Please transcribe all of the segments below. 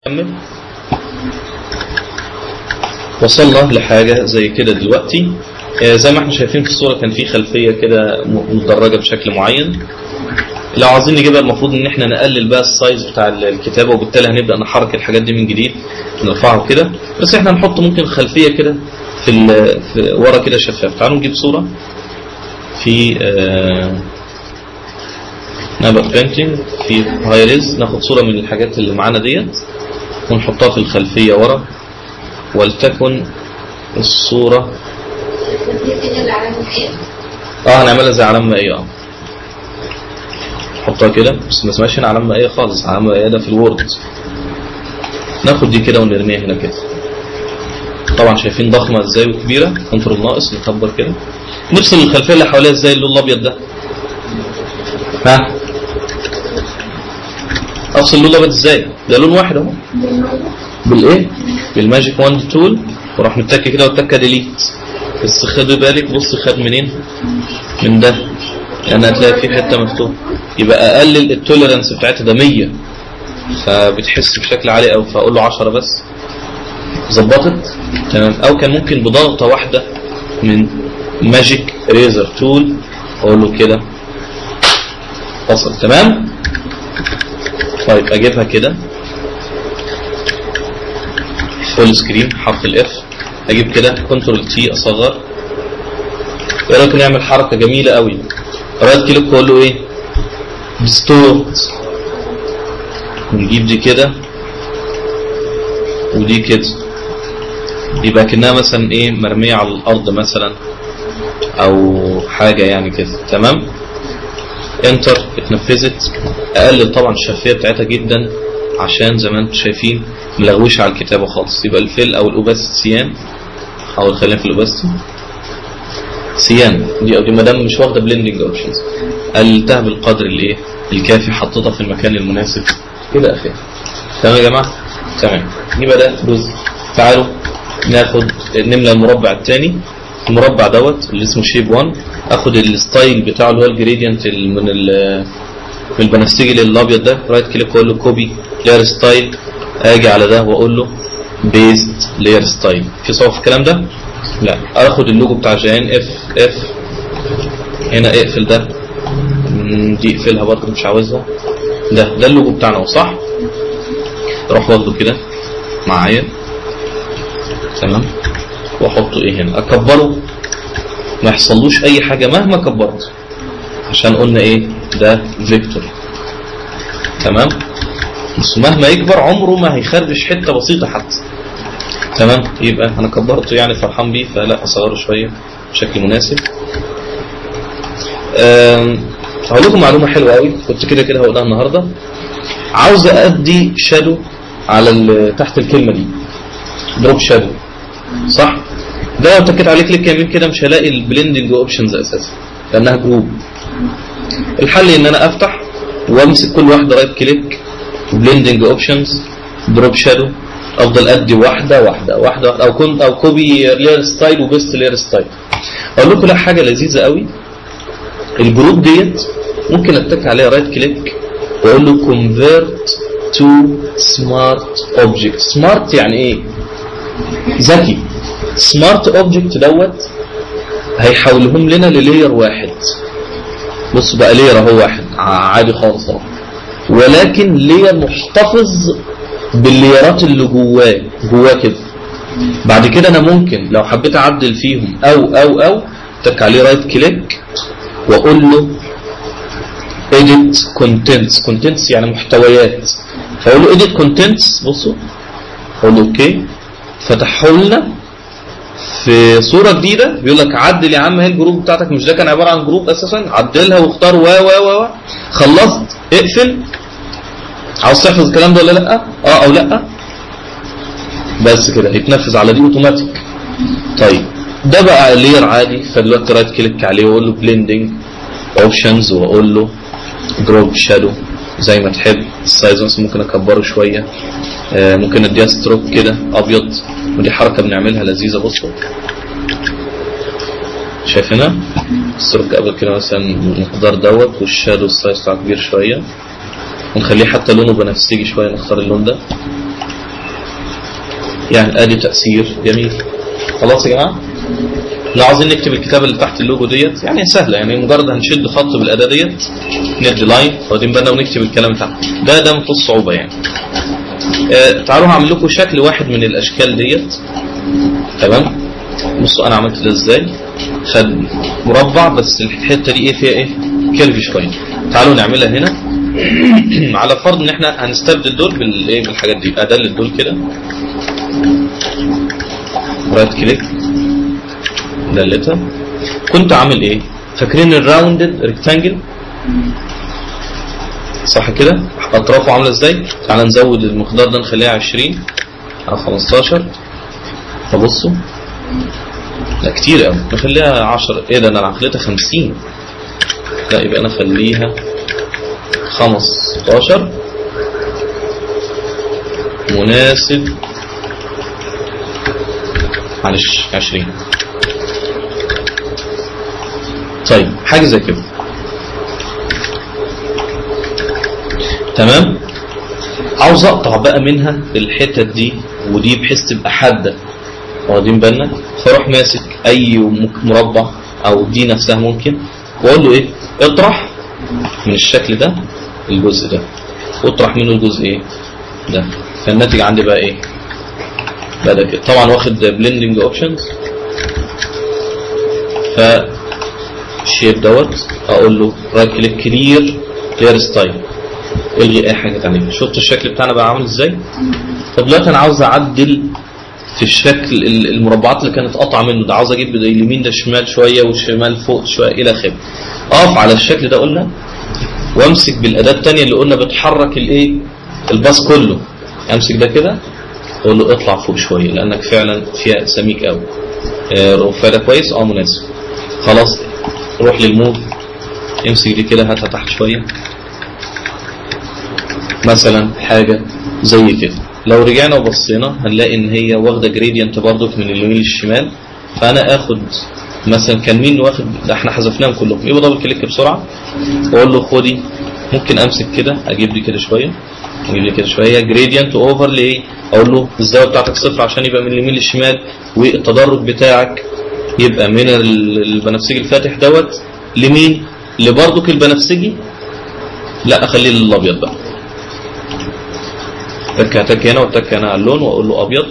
نكمل. وصلنا لحاجة زي كده دلوقتي. زي ما احنا شايفين في الصورة كان في خلفية كده مدرجة بشكل معين. لو عايزين نجيبها المفروض ان احنا نقلل بقى ال size بتاع الكتابة، وبالتالي هنبدأ نحرك الحاجات دي من جديد نرفعها كده. بس احنا هنحط ممكن خلفية كده في ورا كده شفاف. تعالوا نجيب صورة في نبقى painting في high res، ناخد صورة من الحاجات اللي معانا ديت ونحطها في الخلفية ورا، ولتكن الصورة هنعملها زي علامة مائية. نحطها كده، بس ما اسمهاش هنا علامة مائية خالص، علامة مائية ده في ال Word. ناخد دي كده ونرميها هنا كده. طبعا شايفين ضخمة ازاي وكبيرة. control ناقص نكبر كده. نفصل الخلفية اللي حواليها ازاي اللون الابيض ده؟ ها؟ افصل اللون الابيض ازاي؟ ده لون واحد اهو. بالايه؟ بال magic wand tool، وراح متك كده وتكه delete. بس خدوا بالك، بص خد منين؟ من ده، لان هتلاقي في حتة مفتوحة. يبقى اقلل ال tolerance بتاعتها، ده 100 فبتحس بشكل عالي قوي، فاقول له 10 بس. ظبطت تمام. او كان ممكن بضغطه واحدة من magic eraser tool اقول له كده فصل. تمام. طيب اجيبها كده full screen، حرف ال F، اجيب كده control T اصغر. ايه رايك نعمل حركة جميلة قوي؟ right click واقول له ايه؟ distort. ونجيب دي كده ودي كده، يبقى كأنها مثلا ايه مرمية على الارض مثلا او حاجة يعني كده. تمام. enter، اتنفذت. اقلل طبعا الشفافية بتاعتها جدا عشان زي ما انتم شايفين ملغوشه على الكتابة خالص. يبقى ال fill او ال opacity cyan، او خلينا في ال opacity cyan دي او دي ما دام مش واخده blending options. قللتها بالقدر الايه الكافي، حطيتها في المكان المناسب الى اخره. تمام يا جماعة؟ تمام. يبقى ده جزء. تعالوا ناخد نملى المربع الثاني، المربع دوت اللي اسمه shape 1. اخد ال style بتاعه اللي هو ال gradient من البنفسجي للابيض ده، right click واقول له copy layer style. اجي على ده واقول له paste layer style. في صعوبة في الكلام ده؟ لا. اخد اللوجو بتاع جيان F F هنا، اقفل ده، دي اقفلها برضه مش عاوزها. ده اللوجو بتاعنا صح؟ اروح واخده كده معايا. تمام. واحطه ايه هنا؟ اكبره ما يحصلوش اي حاجة مهما كبرت، عشان قلنا ايه؟ ده vector. تمام. بس مهما يكبر عمره ما هيخربش حتة بسيطة حتى. تمام. يبقى انا كبرته يعني فرحان بيه، فلا اصغره شوية بشكل مناسب. هقول لكم معلومة حلوة قوي كنت كده كده هقولها النهارده. عاوز ادي shadow على تحت الكلمة دي، drop shadow صح؟ ده لو تكيت عليه click يمين كده مش هلاقي ال blending options اساسا لانها group. الحل ان انا افتح وامسك كل واحدة right click blending options drop shadow، افضل ادي واحدة واحدة واحدة واحدة، او كنت او copy layer style و paste layer style. اقول لكم لا حاجة لذيذة قوي، ال group ديت ممكن اتك عليها right click واقول له convert to smart object. smart يعني ايه؟ ذكي. smart object دوت هيحولهم لنا ل layer واحد. بص بقى layer اهو واحد عادي خالص اهو، ولكن layer محتفظ بال layer ات اللي جواه جواه كده. بعد كده انا ممكن لو حبيت اعدل فيهم او او او اتك عليه right click واقول له edit contents. contents يعني محتويات، فاقول له edit contents. بصوا اقول له okay، فتحوا لنا في صوره جديدة بيقول لك عدل يا عم، هي ال group بتاعتك مش ده كان عبارة عن group اساسا، عدلها واختار و و و. خلصت اقفل. عاوز تحفظ الكلام ده ولا لا؟ اه او لا؟ بس كده هيتنفذ على دي اوتوماتيك. طيب ده بقى layer عادي، فدلوقتي right click عليه واقول له blending options واقول له drop shadow زي ما تحب. ال size مثلا ممكن اكبره شوية، ممكن اديها stroke كده ابيض، ودي حركة بنعملها لذيذة. بصوا شايفينها؟ stroke ابيض كده مثلا المقدار دوت، وال shadow ال size بتاعه كبير شوية، ونخليه حتى لونه بنفسجي شوية، نختار اللون ده. يعني ادي تاثير جميل. خلاص يا جماعة، لو عاوزين نكتب الكتابة اللي تحت اللوجو ديت يعني سهلة، يعني مجرد هنشد خط بالاداه ديت، ندي line واخدين بالنا ونكتب الكلام تحت. ده ما فيهوش صعوبة يعني. تعالوا هعمل لكم شكل واحد من الاشكال ديت. تمام، بصوا انا عملت ده ازاي. خد مربع بس الحتة دي ايه فيها ايه curve شوية. تعالوا نعملها هنا على فرض ان احنا هنستبدل دول بالايه بالحاجات دي. ا delete دول كده، right click delete ها. كنت عامل ايه؟ فاكرين ال rounded rectangle صح كده؟ اطرافه عامله ازاي؟ تعالى نزود المقدار ده نخليها 20 او 15. فبصوا لا كتير قوي، نخليها 10. ايه ده انا خليتها 50، لا يبقى انا اخليها 15 مناسب، معلش 20. طيب حاجة زي كده. تمام، عاوز اقطع بقى منها الحتت دي ودي بحيث تبقى حادة، واخدين بالنا؟ فاروح ماسك اي مربع او دي نفسها ممكن، واقول له ايه؟ اطرح من الشكل ده الجزء ده، واطرح منه الجزء ايه ده. فالناتج عندي بقى ايه؟ بقى ده كده. طبعا واخد blending options، ف shape دوت اقول له right click clear layer style، الغي اي حاجة ثانية. شفت الشكل بتاعنا بقى عامل ازاي؟ طب دلوقتي انا عاوز اعدل في الشكل المربعات اللي كانت قطعه منه ده، عاوز اجيب اليمين ده شمال شوية والشمال فوق شوية الى اخره. اقف على الشكل ده قلنا، وامسك بالاداه الثانية اللي قلنا بتحرك الايه ال path كله. امسك ده كده اقول له اطلع فوق شوية لانك فعلا فيها سميك قوي. رفع ده كويس، مناسب. خلاص روح لل move، امسك دي كده هاتها تحت شوية مثلا، حاجة زي كده. لو رجعنا وبصينا هنلاقي ان هي واخده gradient برضك من اليمين للشمال. فانا اخد مثلا كان مين واخد ده، احنا حذفناهم كلهم، يبقى double click بسرعة واقول له خدي. ممكن امسك كده اجيب دي كده شوية، اجيب دي كده شوية، gradient overlay، اقول له الزاوية بتاعتك صفر عشان يبقى من اليمين للشمال، والتدرج بتاعك يبقى من البنفسجي الفاتح دوت لمين؟ لبرضك البنفسجي، لا اخليه للابيض بقى. تكه تكه هنا وتكه هنا على اللون واقول له ابيض،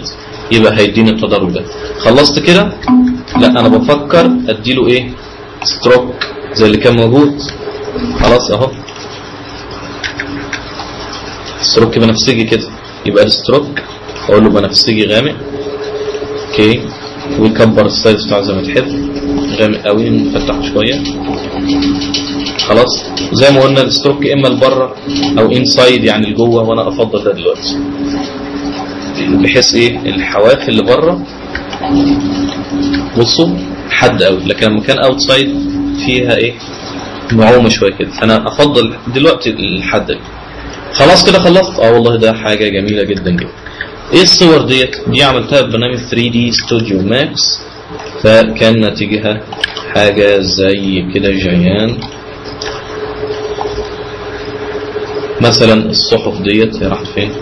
يبقى هيديني التدرج ده. خلصت كده؟ لا انا بفكر اديله ايه؟ stroke زي اللي كان موجود. خلاص اهو stroke بنفسجي كده، يبقى ال stroke اقول له بنفسجي غامق، okay، ويكبر ال size بتاعه زي ما تحب، غامق قوي نفتحه شوية. خلاص زي ما قلنا ال stroke اما لبره او inside يعني لجوه، وانا افضل ده دلوقتي بحيث ايه الحواف اللي بره بصوا حد قوي، لكن لما كان outside فيها ايه نعومة شوية كده، فانا افضل دلوقتي الحد ده. خلاص كده خلصت. والله ده حاجة جميلة جدا جدا. ايه الصور ديت؟ دي عملتها ببرنامج 3D Studio Max، فكان نتيجها حاجة زي كده جيان. مثلا الصحف ديت هي راحت فين؟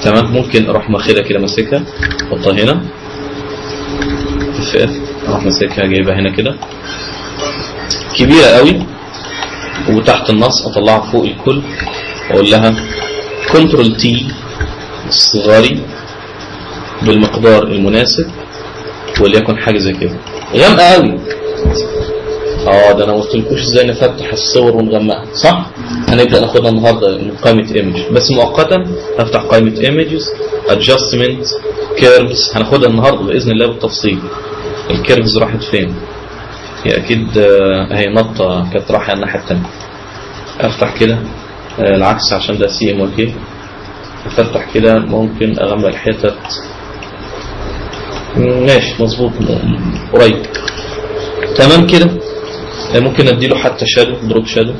تمام، ممكن اروح ماخدها كده ماسكها احطها هنا اف، اروح ماسكها جايبها هنا كده كبيرة قوي، وتحت النص اطلعها فوق الكل واقول لها control T صغاري بالمقدار المناسب، وليكن حاجة زي كده غامقه قوي. ده انا ما قلتلكوش ازاي نفتح الصور ونغمقها، صح؟ هنبدا ناخدها النهارده من قائمة image، بس مؤقتا هفتح قائمة images adjustment curves، هناخدها النهارده باذن الله بالتفصيل. ال curves راحت فين؟ هي اكيد اهي نطه كانت رايحة الناحية الثانية. افتح كده العكس عشان ده CMYK. افتح كده ممكن اغمق الحتت، ماشي مظبوط قريب تمام كده. ممكن اديله حتى shadow، drop shadow،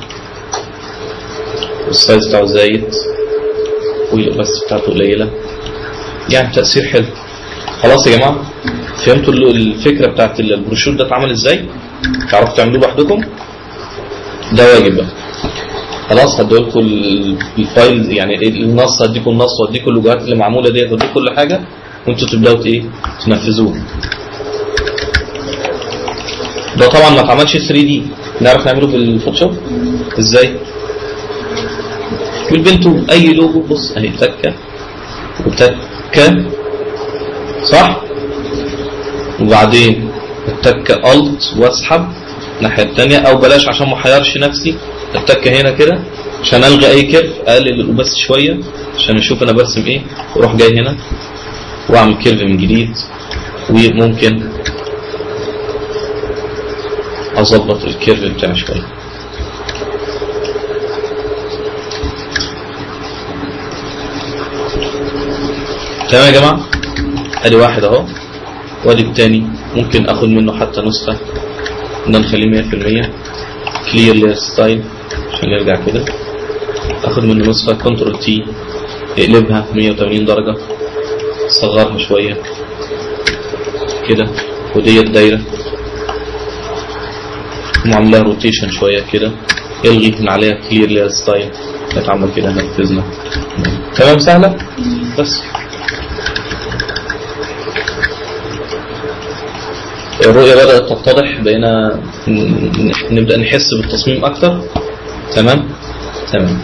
ال size بتاعه زايد بس بتاعته قليله، يعني تاثير حلو. خلاص يا جماعة فهمتوا الفكرة بتاعت البروشور ده اتعمل ازاي؟ تعرفوا تعملوه لوحدكم؟ ده واجب بقى. خلاص هديلكم ال file، يعني النص، هديكم النص وهديكم اللوجوهات اللي معمولة ديت وهديكم كل حاجة، وانتوا تبداوا ايه تنفذوه. ده طبعا ما اتعملش 3D، نعرف نعمله بال Photoshop ازاي؟ بال pen tool، اي لوجو بص اهي تكه وتكه صح، وبعدين التكه Alt واسحب الناحية الثانية، او بلاش عشان ما احيرش نفسي التكه هنا كده عشان الغي اي curve، اقلل ال opacity شوية عشان اشوف انا برسم ايه، واروح جاي هنا واعمل curve من جديد، وممكن اظبط ال curve بتاعي شوية. تمام يا جماعة، ادي واحد اهو وادي التاني، ممكن اخد منه حتى نسخه ان نخليه 100% clear layer style عشان نرجع كده، اخد منه نسخه control T اقلبها 180 درجه، صغرها شوية كده، وديت دايرة وعاملها rotation شوية كده، الغي من عليها clear layer style، نتعمل كده نفذنا. تمام سهلة. بس الرؤية بدأت تتضح، بقينا نبدأ نحس بالتصميم أكتر. تمام تمام.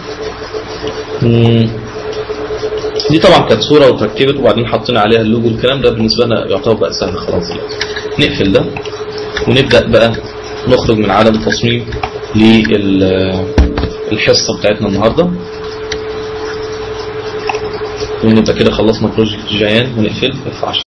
دي طبعا كانت صورة وتركبت وبعدين حطينا عليها اللوجو، الكلام ده بالنسبة لنا يعتبر بقى سهل خلاص دلوقتي. نقفل ده ونبدأ بقى نخرج من عالم التصميم للحصة بتاعتنا النهاردة، ونبقى كده خلصنا project جيان ونقفل F10.